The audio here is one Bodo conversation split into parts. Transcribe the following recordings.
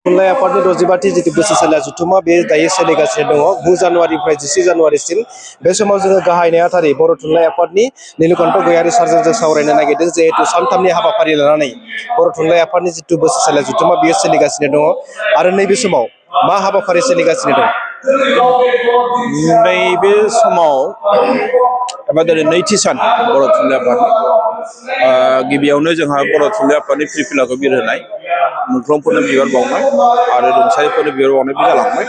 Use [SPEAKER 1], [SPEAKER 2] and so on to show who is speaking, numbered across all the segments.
[SPEAKER 1] थुनलाइ आफादनि 60 जितु बोसोरसालिया जुथुमा बे दायो सोलिगासिनो दङ 9 जानुवारिनिफ्राय 11 जानुवारिसिम बे समाव जोङो गाहाय नेहाथारि बर' थुनलाइ आफादनि नीलकण्ठ गयारी सारजों जों सावरायनो नागिरदों जिहेतु सानथामनि हाबाफारि लानानै बर' थुनलाइ आफादनि जितु बोसोरसालिया जुथुमा बेयो सोलिगासिनो दङ आरो नैबे समाव मा हाबाफारि सोलिगासिनो दं
[SPEAKER 2] नैबे समाव एबा दिनै नैथि सान बर' थुनलाइ आफादनि गिबियावनो जोंहा बर' थुनलाइ आफादनि फिरफिलाखौ बिरहोनाय मुंख्लंफोरनो बिबार बावनाय आरो रुंसारिफोरनो बिबार बावनाय बे जालांबाय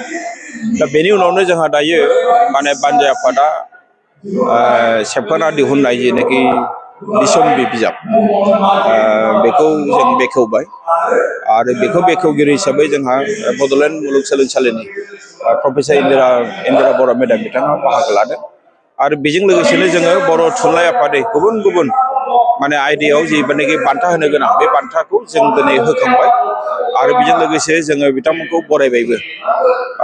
[SPEAKER 2] दा बेनि उनावनो जोंहा दायो माने बानजाय आफादा सेबखांना दिहुननाय जेनाखि बिसम्बि बिजाब बेखौ जों बेखेवबाय आरो बेखौ बेखेवगिरि हिसाबै जोंहा बड'लेण्ड मुलुगसोलोंसालिनि प्रफेसर इन्दिरा बर' मेडाम बिथाङा बाहागो लादों आरो बेजों लोगोसेनो जोङो बर' थुनलाइ आफादै गुबुन गुबुन माने आयदायाव जिबायनाखि बान्था होनो गोनां बे बान्थाखौ जों दिनै होखांबाय आरो बेजों लोगोसे जोङो बिथांमोनखौ बरायबायबो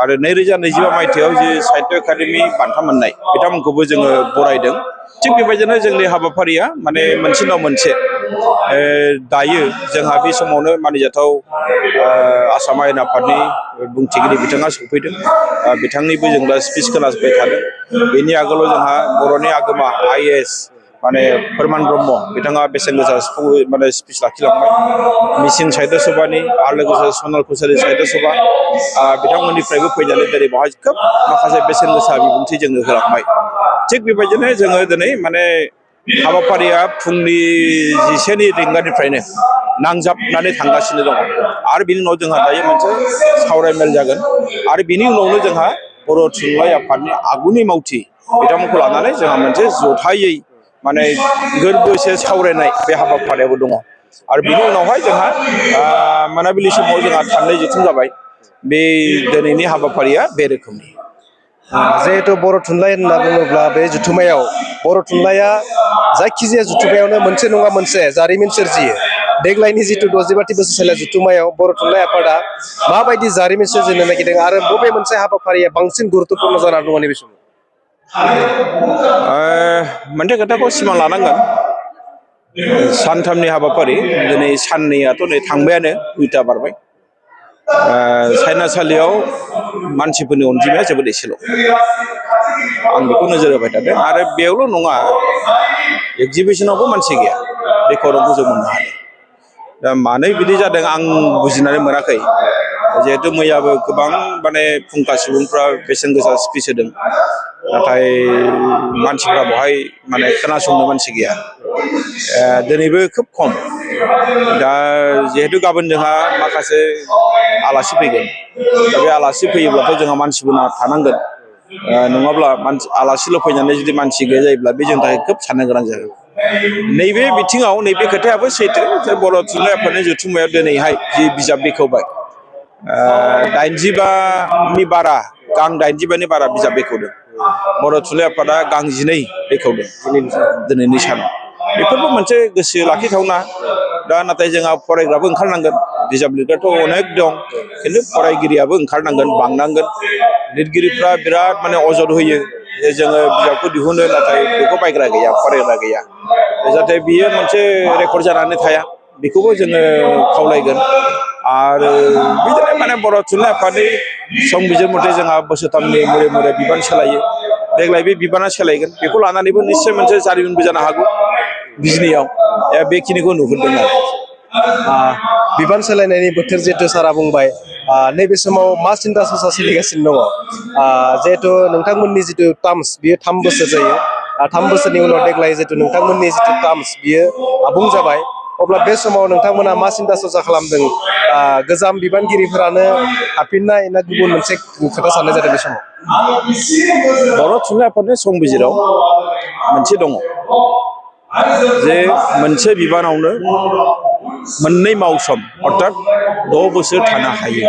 [SPEAKER 2] आरो 2025 मायथाइयाव जि साहित्य एकाडेमि बान्था मोननाय बिथांमोनखौबो जोङो बरायदों थिग बेबायदिनो जोंनि हाबाफारिया माने मोनसे उनाव मोनसे दायो जोंहा बे समावनो मानिजाथाव आसाम आयेन आफादनि बुंथिगिरि बिथाङा सफैदों बिथांनिबो जों दा स्पिच खोनासंबाय थादों बेनि आगोलाव जोंहा बर'नि आगोमा IAS माने फोरमान ब्रह्म बिथाङा बेसेन गोसा माने स्पिच लाखिलांबाय मिसिं साहित्य सभानि आरो लोगोसे सनाल कसारि साहित्य सभा बिथांमोननिफ्रायबो फैनानै दिनै बेवहाय खोब माखासे बेसेन गोसा बिबुंथि जोंनो होलांबाय थिग बेबायदिनो जोङो दिनै माने हाबाफारिया फुंनि 10 रिंगानिफ्रायनो नांजाबनानै थांगासिनो दङ आरो बिनि उनाव जोंहा दायो मोनसे सावरायमेल जागोन आरो बिनि उनावनो जोंहा बर' थुनलाइ आफादनि आगुनि मावथि बिथांमोनखौ लानानै जोंहा मोनसे जथायै माने गोरबोसे सावरायनाय बे हाबाफारियाबो दङ आरो बिनि उनावहाय जोंहा मोनाबिलि समाव जोंहा थान्दै जथुम जाबाय बे दिनैनि हाबाफारिया बे रोखोमनि
[SPEAKER 1] जिहेतु बर' थुनलाइ होनना बुङोब्ला बे जुथुमायाव बर' थुनलाइया जायखिजाया जुथुमायावनो मोनसे नङा मोनसे जारिमिन सोरजियो देग्लायनि जितु 60 बोसोरसालिया जुथुमायाव बर' थुनलाइ आफादा माबायदि जारिमिन सोरजिनो नागिरदों आरो बबे मोनसे हाबाफारिया बांसिन गुरुत्वपूर्ण जानानै दङ नैबे समाव
[SPEAKER 2] मोनसे खोथाखौ सिमां लानांगोन सानथामनि हाबाफारि दिनै साननैयाथ' नै थांबायानो 2टा बारबाय सायनासालियाव मानसिफोरनि अनजिमाया जोबोद एसेल' आं बेखौ नोजोर होबाय थादों आरो बेयावल' नङा एक्जिबिसनावबो मानसि गैया बे खौरांखौ जों मोननो हादों दा मानो बिदि जादों आं बुजिनानै मोनाखै जिहेथु मैयाबो गोबां माने फुंखा सुबुंफ्रा बेसेन गोसा स्पिच होदों नाथाय मानसिफ्रा बेवहाय माने खोनासंनो मानसि गैया दिनैबो खोब खम दा जिहेतु गाबोन जोंहा माखासे आलासि फैगोन दा बे आलासि फैयोब्लाथ' जोंहा मानसिबो थानांगोन नङाब्ला आलासिल' फैनानै जुदि मानसि गैया जायोब्ला बे जोंनि थाखाय खोब साननो गोनां जागोन नैबे बिथिङाव नैबे खोथायाबो सैथो जे बर' थुनलाइ आफादनि जथुम्मायाव दिनैहाय जि बिजाब बेखेवबाय 85नि बारा गां 85नि बारा बिजाब बेखेवदों बर' थुनलाइ आफादा गां 12 बेखेवदों दिनैनि सानाव बेफोरबो मोनसे गोसो लाखिथावना दा नाथाय जोंहा फरायग्राबो ओंखारनांगोन बिजाब लिरग्राथ' अनेक दं खिन्थु फरायगिरियाबो ओंखारनांगोन बांनांगोन लिरगिरिफ्रा बिराद माने अजद होयो जे जोङो बिजाबखौ दिहुनो नाथाय बेखौ बायग्रा गैया फरायग्रा गैया जाहाथे बियो मोनसे रेकर्ड जानानै थाया बेखौबो जोङो खावलायगोन आरो बिदिनो माने बर' थुनलाइ आफादनि संबिजिर मथे जोंहा बोसोरथामनि मुरे बिबान सोलायो देग्लाय बे बिबाना सोलायगोन बेखौ लानानैबो निश्चय मोनसे जारिमिनबो जानो हागौ बिजनियाव बेखिनिखौ नुहुरदों आरो
[SPEAKER 1] बिबान सोलायनायनि बोथोर जिहेतु सारा बुंबाय नैबे समाव मा सिन्था सरसा सोलिगासिनो दङ जिहेतु नोंथांमोननि जितु टार्म्स बियो 3 बोसोर जायो 3 बोसोरनि उनाव देग्लाय जितु नोंथांमोननि जितु टार्म्स बियो आबुं जाबाय अब्ला बे समाव नोंथांमोना मा सिन्था सरसा खालामदों गोजाम बिबानगिरिफोरानो हाबफिननाय ना गुबुन मोनसे खोथा साननाय जादों बे समाव
[SPEAKER 2] बर' थुनलाइ आफादनि संबिजिराव मोनसे दङ जे मोनसे बिबानावनो 2 मावसम अर्थात 6 बोसोर थानो हायो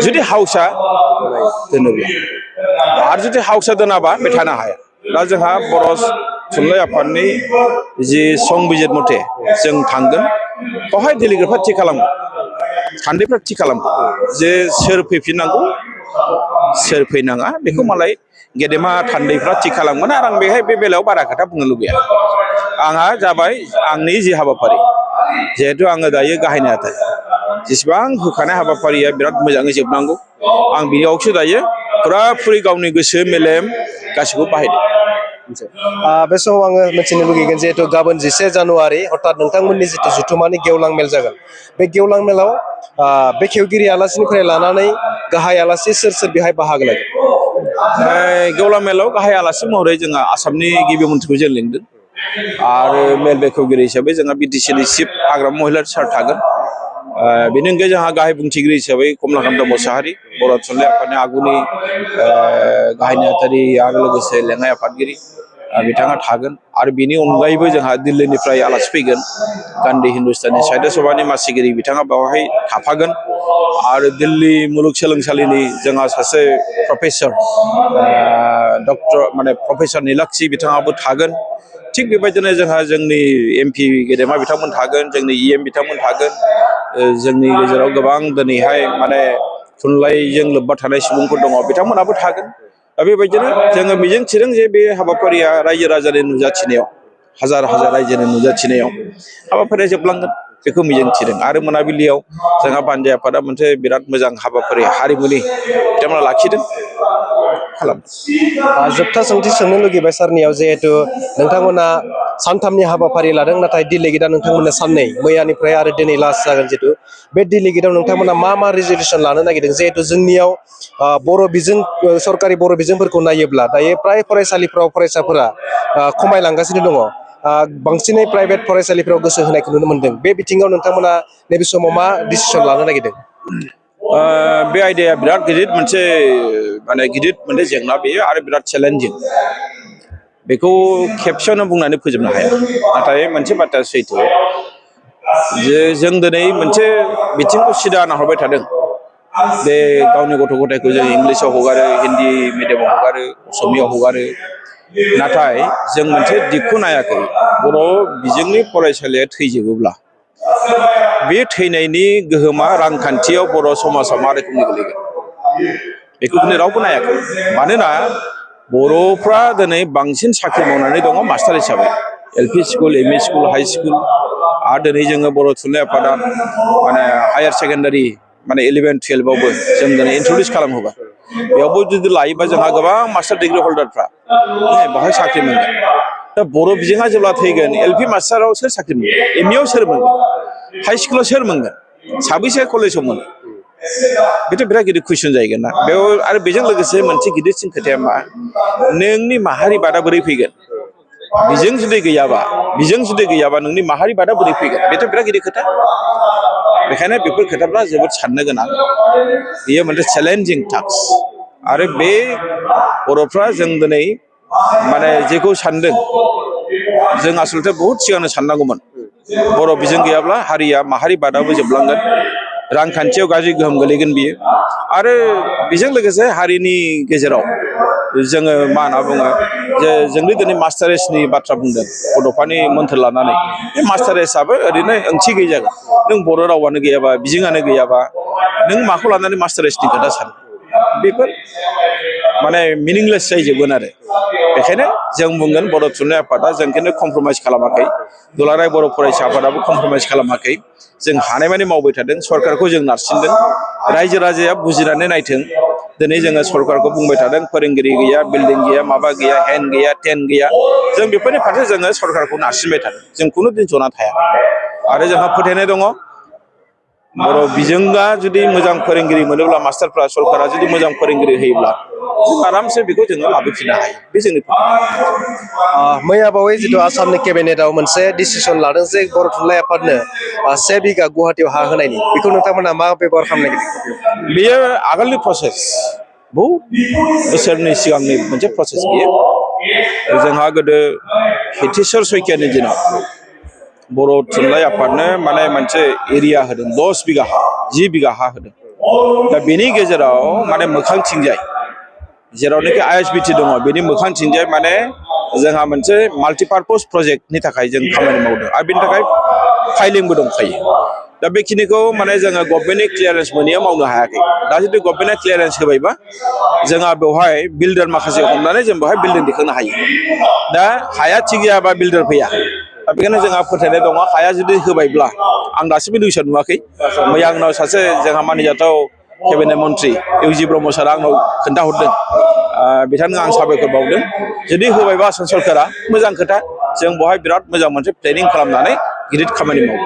[SPEAKER 2] जुदि हाउसआ दोनोब्ला आरो जुदि हाउसआ दोनाबा बे थानो हाया दा जोंहा बर' थुनलाइ आफादनि जि संबिजिर मथे जों थांगोन बेवहाय डेलिगेटफ्रा थि खालामगोन थान्दैफ्रा थि खालामगोन जे सोर फैफिननांगौ सोर फैनाङा बेखौ मालाय गेदेमा थान्दैफ्रा थि खालामगोन आरो आं बेहाय बे बेलायाव बारा खोथा बुंनो लुबैया आंहा जाबाय आंनि जि हाबाफारि जिहेतु आङो दायो गाहाय नेहाथारि जेसेबां होखानाय हाबाफारिया बिराद मोजाङै जोबनांगौ आं बेयावसो दायो फुराफुरि गावनि गोसो मेलेम गासैखौबो बाहायदों
[SPEAKER 1] बे समाव आङो मिथिनो लुगैगोन जिहेतु गाबोन 11 जानुवारि हथात नोंथांमोननि जितु जुथुमानि गेवलां मेल जागोन बे गेवलां मेलाव बेखेवगिरि आलासिनिफ्राय लानानै गाहाय आलासि सोर सोर बेहाय बाहागो लागोन
[SPEAKER 2] गेवलां मेलाव गाहाय आलासि महरै जोंहा आसामनि गिबि मन्थ्रिखौ जों लिंदों आरो मेल बेखेवगिरि हिसाबै जोंहा बिटिसिनि चिफ हाग्रामा महिलारि सार थागोन बेनि अनगायै जोंहा गाहाय बुंथिगिरि हिसाबै कमलाकान्त मोसाहारि बर' थुनलाइ आफादनि आगुनि गाहाय नेहाथारि आरो लोगोसे लेङाइ आफादगिरि बिथाङा थागोन आरो बेनि अनगायैबो जोंहा दिल्लीनिफ्राय आलासि फैगोन गान्धी हिन्दुस्तानी साहित्य सभानि मासिगिरि बिथाङा बेवहाय थाफागोन आरो दिल्ली मुलुगसोलोंसालिनि जोंहा सासे प्रफेसर डक्टर माने प्रफेसर नीलाक्षी बिथाङाबो थागोन थिग बेबायदिनो जोंहा जोंनि MP गेदेमा बिथांमोन थागोन जोंनि EM बिथांमोन थागोन जोंनि गेजेराव गोबां दिनैहाय माने थुनलाइजों लोब्बा थानाय सुबुंफोर दङ बिथांमोनाबो थागोन दा बेबायदिनो जोङो मिजिंथिदों जे बे हाबाफारिया रायजो राजानि नुजाथिनायाव हाजार हाजार रायजोनि नुजाथिनायाव हाबाफारिया जोबलांगोन बेखौ मिजिंथिदों आरो मोनाबिलियाव जोंहा बानजाय आफादा मोनसे बिराद मोजां हाबाफारि हारिमुनि बिथांमोना लाखिदों
[SPEAKER 1] जोबथा सोंथि सोंनो लुगैबाय सारनियाव जिहेतु नोंथांमोना सानथामनि हाबाफारि लादों नाथाय डिलिगेटआ नोंथांमोननो साननै मैयानिफ्राय आरो दिनै लास्ट जागोन जितु बे डिलिगेटआव नोंथांमोना मा रेजलिउसन लानो नागिरदों जिहेतु जोंनियाव बर' बिजों सरकारि बर' बिजोंफोरखौ नायोब्ला दायो प्राय फरायसालिफ्राव फरायसाफोरा खमायलांगासिनो दङ बांसिनै प्राइभेट फरायसालिफ्राव गोसो होनायखौ नुनो मोनदों बे बिथिङाव नोंथांमोना नैबे समाव मा डिसिसन लानो नागिरदों
[SPEAKER 2] बे आयदाया बिराद गिदिर मोनसे माने गिदिर मोनसे जेंना बेयो आरो बिराद चेलेन्जिं बेखौ खेबसेयावनो बुंनानै फोजोबनो हाया नाथाय मोनसे बाथ्रा सैथो जे जों दिनै मोनसे बिथिंखौ सिदा नाहरबाय थादों बे गावनि गथ' गथायखौ जों इंलिसाव हगारो हिन्दी मिडियामाव हगारो असमियाव हगारो नाथाय जों मोनसे दिगखौ नायाखै बर' बिजोंनि फरायसालिया थैजोबोब्ला बे थैनायनि गोहोमा रांखान्थियाव बर' समाजाव मा रोखोमनि गोलैगोन बेखौ दिनै रावबो नायाखै मानोना बर'फ्रा दिनै बांसिन साख्रि मावनानै दङ मास्टार हिसाबै LP school ME school high school आरो दिनै जोङो बर' थुनलाइ आफादा माने हायार सेकेन्डारि माने 11, 12आवबो जों दिनै इन्ट्रडिउस खालामहोबाय बेयावबो जुदि लायोबा जोंहा गोबां मास्टार डिग्रि हल्डारफ्रा बेवहाय साख्रि मोनगोन दा बर' बिजोङा जेब्ला थैगोन LP मास्टाराव सोर साख्रि मोनगोन ME आव सोर मोनगोन हाइ स्कुलाव सोर मोनगोन साबैसे कलेजाव मोनो बेथ' बिराद गिदिर कुइसन जाहैगोन ना बेयाव आरो बेजों लोगोसे मोनसे गिदिरसिन खोथाया मा नोंनि माहारि बादा बोरै फैगोन बिजों जुदि गैयाबा नोंनि माहारि बादा बोरै फैगोन बेथ' बिराद गिदिर खोथा बेखायनो बेफोर खोथाफ्रा जोबोद साननो गोनां बेयो मोनसे चेलेन्जिं टास्क आरो बे बर'फ्रा जों दिनै माने जेखौ सानदों जों आसलथे बहुद सिगांनो साननांगौमोन बर' बिजों गैयाब्ला हारिया माहारि बादाबो जोबलांगोन रांखान्थियाव गाज्रि गोहोम गोलैगोन बियो आरो बेजों लोगोसे हारिनि गेजेराव जोङो मा होनना बुङो जे जोंनि दिनै मास्टारेसनि बाथ्रा बुंदों बड'फानि मोन्थोर लानानै बे मास्टारेसआबो ओरैनो ओंथि गैयै जागोन नों बर' रावानो गैयाबा बिजोङानो गैयाबा नों माखौ लानानै मास्टारेसनि खोथा सानो बेफोर माने मिनिंलेस जाहैजोबगोन आरो बेखायनो जों बुंगोन बर' थुनलाइ आफादा जों खिन्थु कमप्रमाइस खालामाखै दुलाराय बर' फरायसा आफादाबो कमप्रमाइस खालामाखै जों हानायमानि मावबाय थादों सरकारखौ जों नारसिनदों रायजो राजाया बुजिनानै नायथों दिनै जोङो सरकारखौ बुंबाय थादों फोरोंगिरि गैया बिल्डिं गैया माबा गैया हेन गैया टेन गैया जों बेफोरनि फारसे जोङो सरकारखौ नारसिनबाय थादों जों खुनु दिन जना थायाखै आरो जोंहा फोथायनाय दङ बर' बिजोङा जुदि मोजां फोरोंगिरि मोनोब्ला मास्टारफ्रा सरकारा जुदि मोजां फोरोंगिरि होयोब्ला जों आरामसे बेखौ जोङो लाबोफिननो हायो बे जोंनि
[SPEAKER 1] मैया बावै जितु आसामनि केबिनेटआव मोनसे डिसिसन लादों जे बर' थुनलाइ आफादनो 1 बिघा गुवाहाटियाव हा होनायनि बेखौ नोंथांमोना मा बेबहार खालामनो नागिरदों
[SPEAKER 2] बेयो आगोलनि प्रसेस बहुद बोसोरनि सिगांनि मोनसे प्रसेस बियो जोंहा गोदो हितेश्वर शइकियानि दिनाव बर' थुनलाइ आफादनो माने मोनसे एरिया होदों 10 बिघा हा 10 बिघा हा होदों दा बेनि गेजेराव माने मोखांथिंजाय जेरावनाखि ISBT दङ बेनि मोखांथिंजाय माने जोंहा मोनसे माल्टिपार्पस प्रजेक्टनि थाखाय जों खामानि मावदों आरो बेनि थाखाय फाइलिंबो दंखायो दा बेखिनिखौ माने जोङो गभर्नमेन्टनि क्लियारेन्स मोनैयाव मावनो हायाखै दा जुदि गभर्नमेन्टआ क्लियारेन्स होबायबा जोंहा बेवहाय बिल्डार माखासे हमनानै जों बेवहाय बिल्डिं दिखांनो हायो दा हाया थिग जायाबा बिल्डार फैया बेखायनो जोंहा फोथायनाय दङ हाया जुदि होबायब्ला आं दासिमबो निउसाव नुवाखै मैया आंनाव सासे जोंहा मानिजाथाव केबिनेट मन्त्रि इउजि ब्रह्म सारा आंनाव खोन्थाहरदों बिथांनो आं साबायखर बावदों जुदि होबायबा आसाम सरकारा मोजां खोथा जों बेवहाय बिराद मोजां मोनसे प्लेनिं खालामनानै गिदिर खामानि मावो